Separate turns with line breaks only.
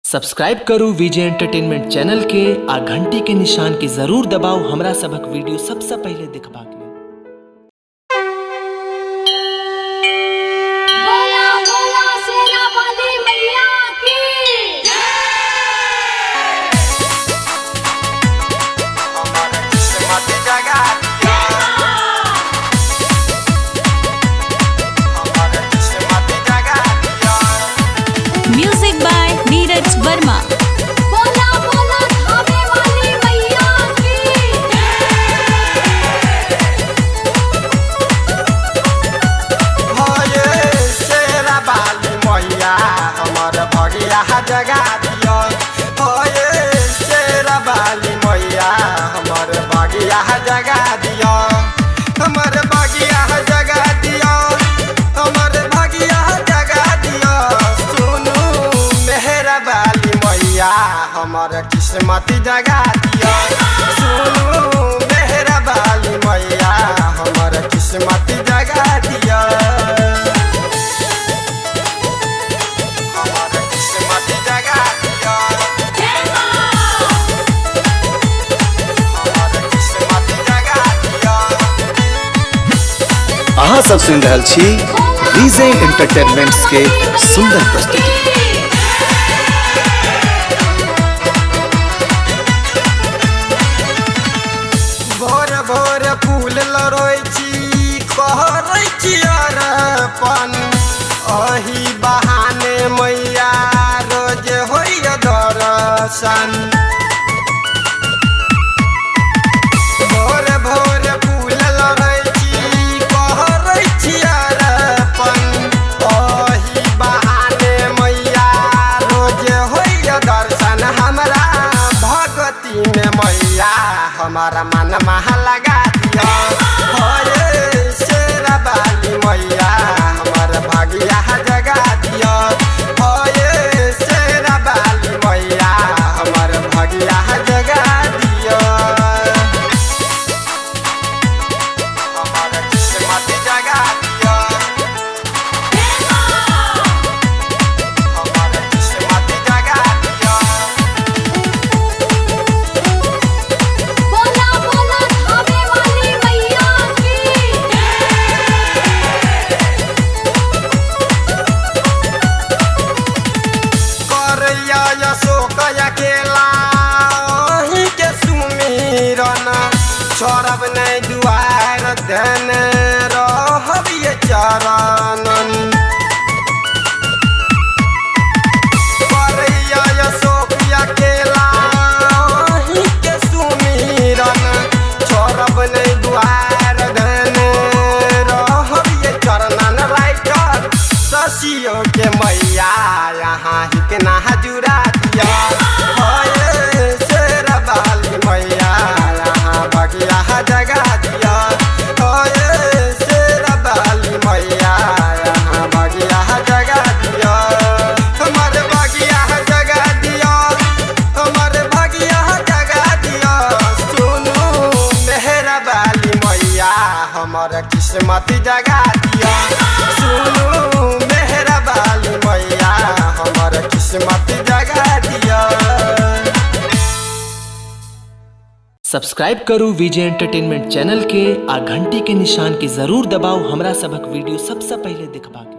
Subscribe करू विजय entertainment channel के आ घंटी के निशान के जरूर दबाउ हमरा सभक वीडियो सबसँ पहिले देखबाक लेल।
बोला बोला शेरा वाली मैया की।
हमारा किस्मत जगा दिया, हमारा किस्मत जगा दिया।
Music by Neeraj Verma.
बोला बोला धामे वाली मैया की।
हे शेरा बाली मैया हमर भगिया जगा दिया, हे शेरा बाली मैया हमर भगिया जगा दिया, हमर भगिया जगा दिया, हमर भगिया जगा दिया। सुनू मेहरा बाली मैया हमर किस्मत जगा दिया, सुनू मेहरा बाली मैया हमर किस्मत जगा दिया, हमार किस्मत जगा दिया, हमार किस्मत जगा दिया।
अहाँ सब सुनि रहल छी विजय एंटरटेनमेंट्स के सुंदर प्रस्तुति।
भोर भोर फूल लड़ै छी कहरै छी अरपन, अही बहाने मैया रोज होइय दर्शन। भोर भोर फूल लड़ै छी कहरै छी अरपन, अही बहाने मैया रोज होइय दर्शन। हमरा भगती में मैया हमारा मन महा लगा दिया, हे शेरा बाली मैया हमर भागिया जगा दिया, हे शेरा बाली मैया हमर भागिया जगा दिया, हमार किस्मत जगा दिया, हमार किस्मत जगा दिया।
बोला बोला धामे वाली मैया की।
करैया अशोक अकेला अहीं के सुमिरन, छोड़ब नहि दुआर देन रहब ये चरणन। करैया अशोक अकेला अहीं के सुमिरन, छोड़ब नहि दुआर देन रहब ये चरणन। राइटर शशियो के मैया यहाँ हिकना जुड़ा दिया, हे शेरा बाली मैया यहाँ बगिया जगा दिया, हे शेरा बाली मैया यहाँ बगिया जगा दिया, हमर बगिया जगा दिया, हमर बगिया जगा दिया। सुनू मेहरा बाली मैया हमर किस्मत जगा दिया, सुनू मेहरा बाली मैया हमर किस्मत जगा दिया।
सब्सक्राइब करू विजय एंटरटेनमेंट चैनल के आ घंटी के निशान के जरूर दबाउ हमरा सभक वीडियो सबसँ पहिले देखबाक लेल।